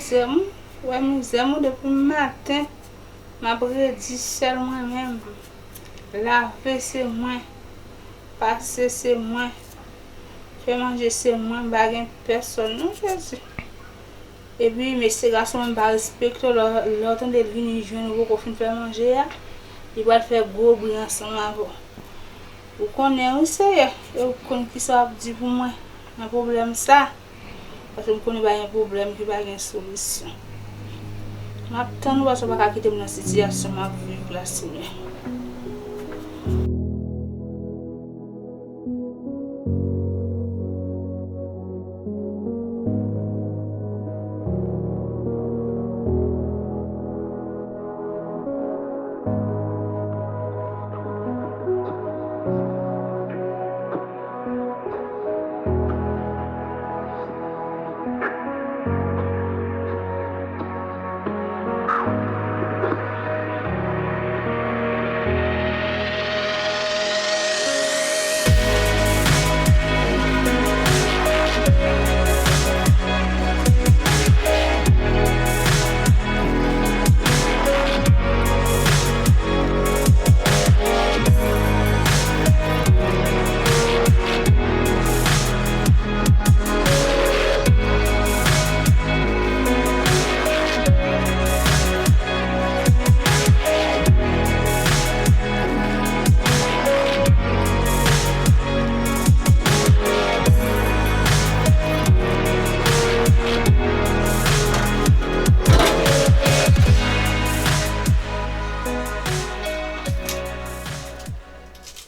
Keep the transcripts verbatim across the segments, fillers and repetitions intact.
Mizè m, wè mizè m depi maten, m ap redi sèl mwen menm. Lave se mwen, pase se mwen, fè manje se mwen, m pa gen pèsòn non Jezi. Epi mesye gason an pa respekte w, lè, lè w tande l vini jwenn ou poko fin fè manje a, li pral fè gwo bri ansanm avè w. Ou konnen wi Seyè, e ou konn kisa w ap di pou mwen nan pwoblèm sa. Paske m konnen pa gen pwoblèm ki pa gen solisyon. M ap tann ou paske w pa ka kite m nan sitiyasyon m ap viv la Seyè.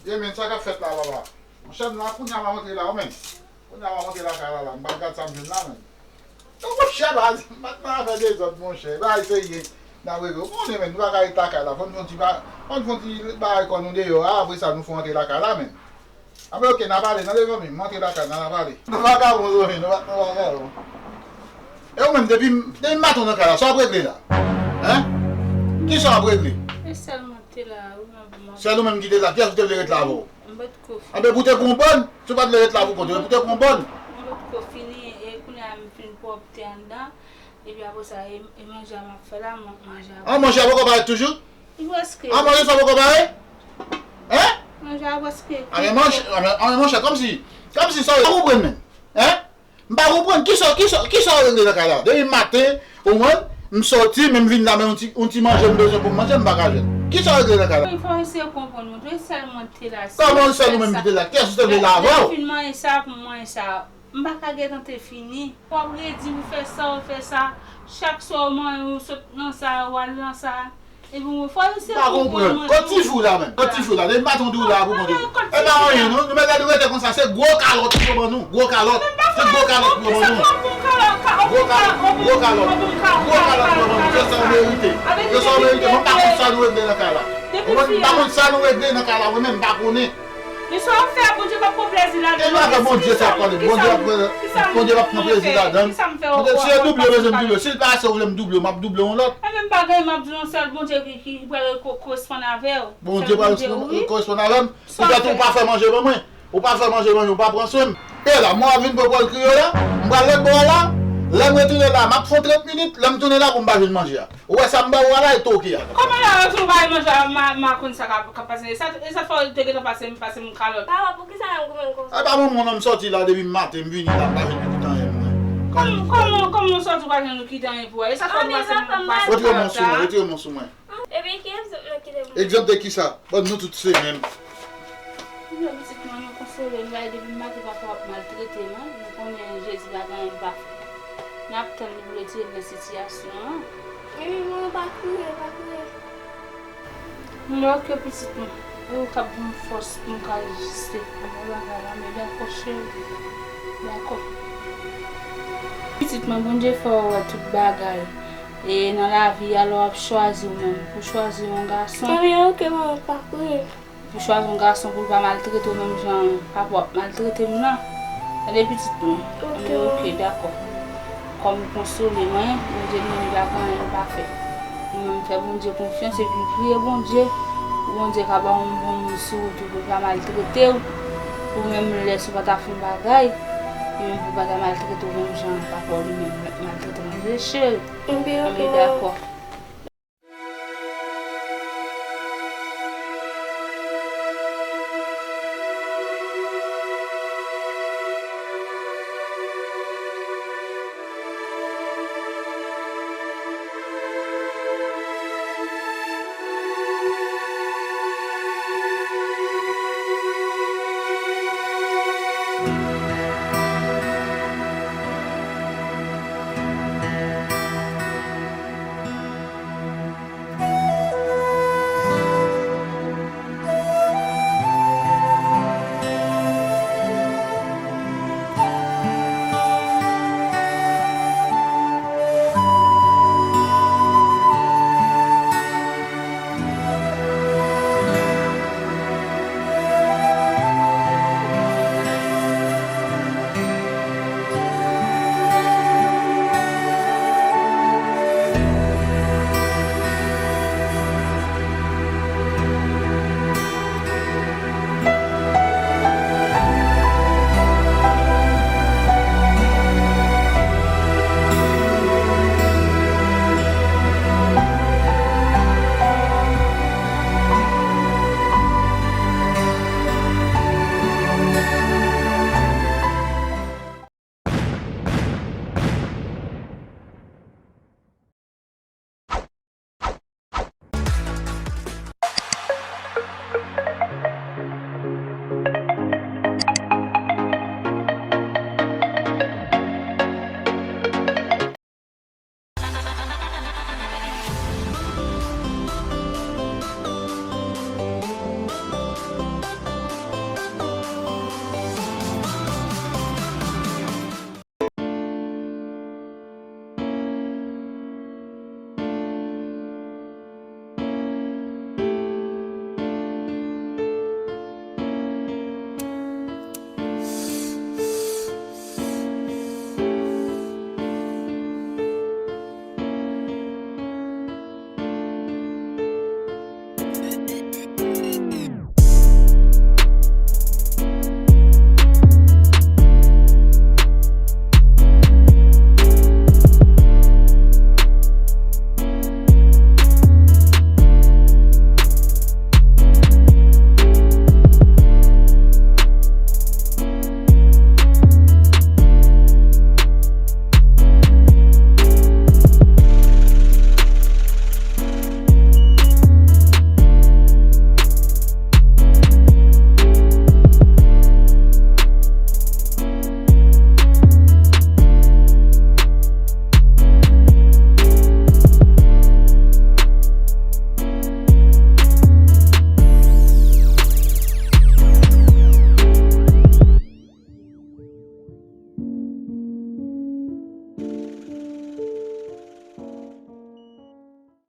Ye men, sa k ap fèt la, papa? Monchè, m la, kounye a m ap antre la, wi, men. Kounye a m ap antre lakay la, la. M pral gad sa m jwenn la, men. Donk, monchè, baz, m pa t nan afè dezòd, monchè. Bagay serye, n ap regle. Ou konnen, men, nou pa ka ret lakay la. Fò n fè yon ti ba-, fò n fè yon ti bagay kò nou deyò a, apre sa, nou fè antre lakay la, men. Apre, oke, n a pale, tande, zanmi, m antre lakay la, n a pale. Nou vagabon, zanmi, nou va-, nou vagabon. E ou menm, depi, depi maten w nan kay la, sa w ap regle la? Hen? Kisa w ap regle? E sèlman te la, wi, m ap, m ap Sèl ou menm ki te la, kiyès ou te vle ret la avè w? M pa t ko fini. Anben, pou te pran yon bòn, si w pa t vle ret la pou kont ou, pou te pran yon bòn. M pa t ko fini, e kounye a m fin pwòpte anndan, epi apre sa, e, e manje a m ap fè la, m ap manje a. An, manje a poko parèt toujou? Li prèske. An, manje sa poko pare? Hen? Manje a prèske. Anben, manje, anben, anben, monchè, kòmsi, kòmsi sa w konprann menm. Hen? M pa konprann, kisa, kisa, kisa w regle nan kay la? Depi maten, ou konprann, m soti, men m vin la, men yon ti, yon ti manje m bezwen pou m manje, m pa ka jwenn. Kisa w regle nan kay la? Wi, fò w eseye konprann mwen tou, e sèl mwen te la. Kòman sèl ou menm ki te la? Kiyès ou te vle la avè w? Lè m fin manje sa, pou m manje sa, m pa ka gentan te fini. W ap redi pou fè sa, w fè sa. Chak swa w manje, w sot nan sa, w al nan sa. Epi mwen fò yo se. M pa konprann. Kot ti fi w la menm? Kot ti fi w la? Depi maten w di w la pou kont ou. E pa anyen non. Nou mèt rete konsa, se gwo kalòt pou yo ban nou. Gwo kalòt. Se gwo kalòt pou yo ban nou. Gwo kalòt, gwo kalòt. Gwo kalòt pou yo ban nou. Se sa w merite. Se sa w merite. Mwen pa konn sa nou regle nan kay la. Mwen pa konn sa nou regle nan kay la, mwen menm m pa konnen. Men sa w ap fè a, Bondye p ap pran plezi ladan l. E nou avè Bondye sa ap pale. Bondye ap pran, Bondye p ap pran plezi ladan l. Kisa m fè w? Bondye, si e double w bezwen m double w. Si l pa ase w vle m double w, m ap double w yon lòt. E menm bagay m ap di w, yon sèl Bondye ki, ki pral ko-, koresponn avè w. Bondye pral koresponn avè m. Poutèt ou pa fè manje ban mwen. Ou pa fè manje ban mwen, ou pa pran swen m. E la, mwen ap vin pran pòl kriye la. M pral lòt bò a la. Lè m retounen la, m ap fè trant minit. Lè m tounen la pou m pa jwenn manje a. Ou wè sa m ba ou a la, e toke a. Kòman lè w retounen w pa jwenn manje a, m a, m a konn sa k ap, k ap pase. E sa, e sa fè w te gentan pase m, pase m kalòt. Papa, poukisa w ap goumen konsa? E pa manman w non, m sòti la depi maten, m vini la, m pa jwenn pitit anyen, mwen. Kòman, kòman, kòman w sòti w pa jwenn pitit anyen pou wè? E sa fè w te pase m, pase m kalòt la. Retire men w sou mwen, retire men w sou mwen. Epi ki egzanp mwen kite pou mwen? Egzanp de kisa? Ban nou tout se menm. Ebyen pitit mwen, nou konsole m, gade depi maten papa w ap maltrete m, wi. Nou konnen Jezi pa gen anyen l pa fè. N ap tann li pou l retire l nan sitiyasyon an. Epi mwen pa kriye, pa kriye. Mwen oke pitit mwen. E ou k ap ban m fòs pou m ka reziste. Mwen pa ka la, men dakò cheri. Dakò. Pitit mwen, Bondye fè w wè tout bagay. E nan lavi a, lè w ap chwazi w menm, pou chwazi yon gason. Ebyen oke manman, pa kriye. Pou chwazi yon gason pou l pa maltrete w menm jan papa w ap maltrete m nan. Tande pitit mwen. Oke, oke, dakò. Kòm ou konsole mwen, Bondye li menm li pa gen anyen l pa fè. Ou menm fè Bondye konfyans epi priye Bondye pou Bondye ka ba w yon bon moun sou wout ou pou l pa maltrete w. Pou menm lè si w pa ta fè yon bagay, Li menm pou pa ta maltrete w menm jan papa w li menm maltrete w. Mwen di cheri, Mwen byen mwen pou dakò.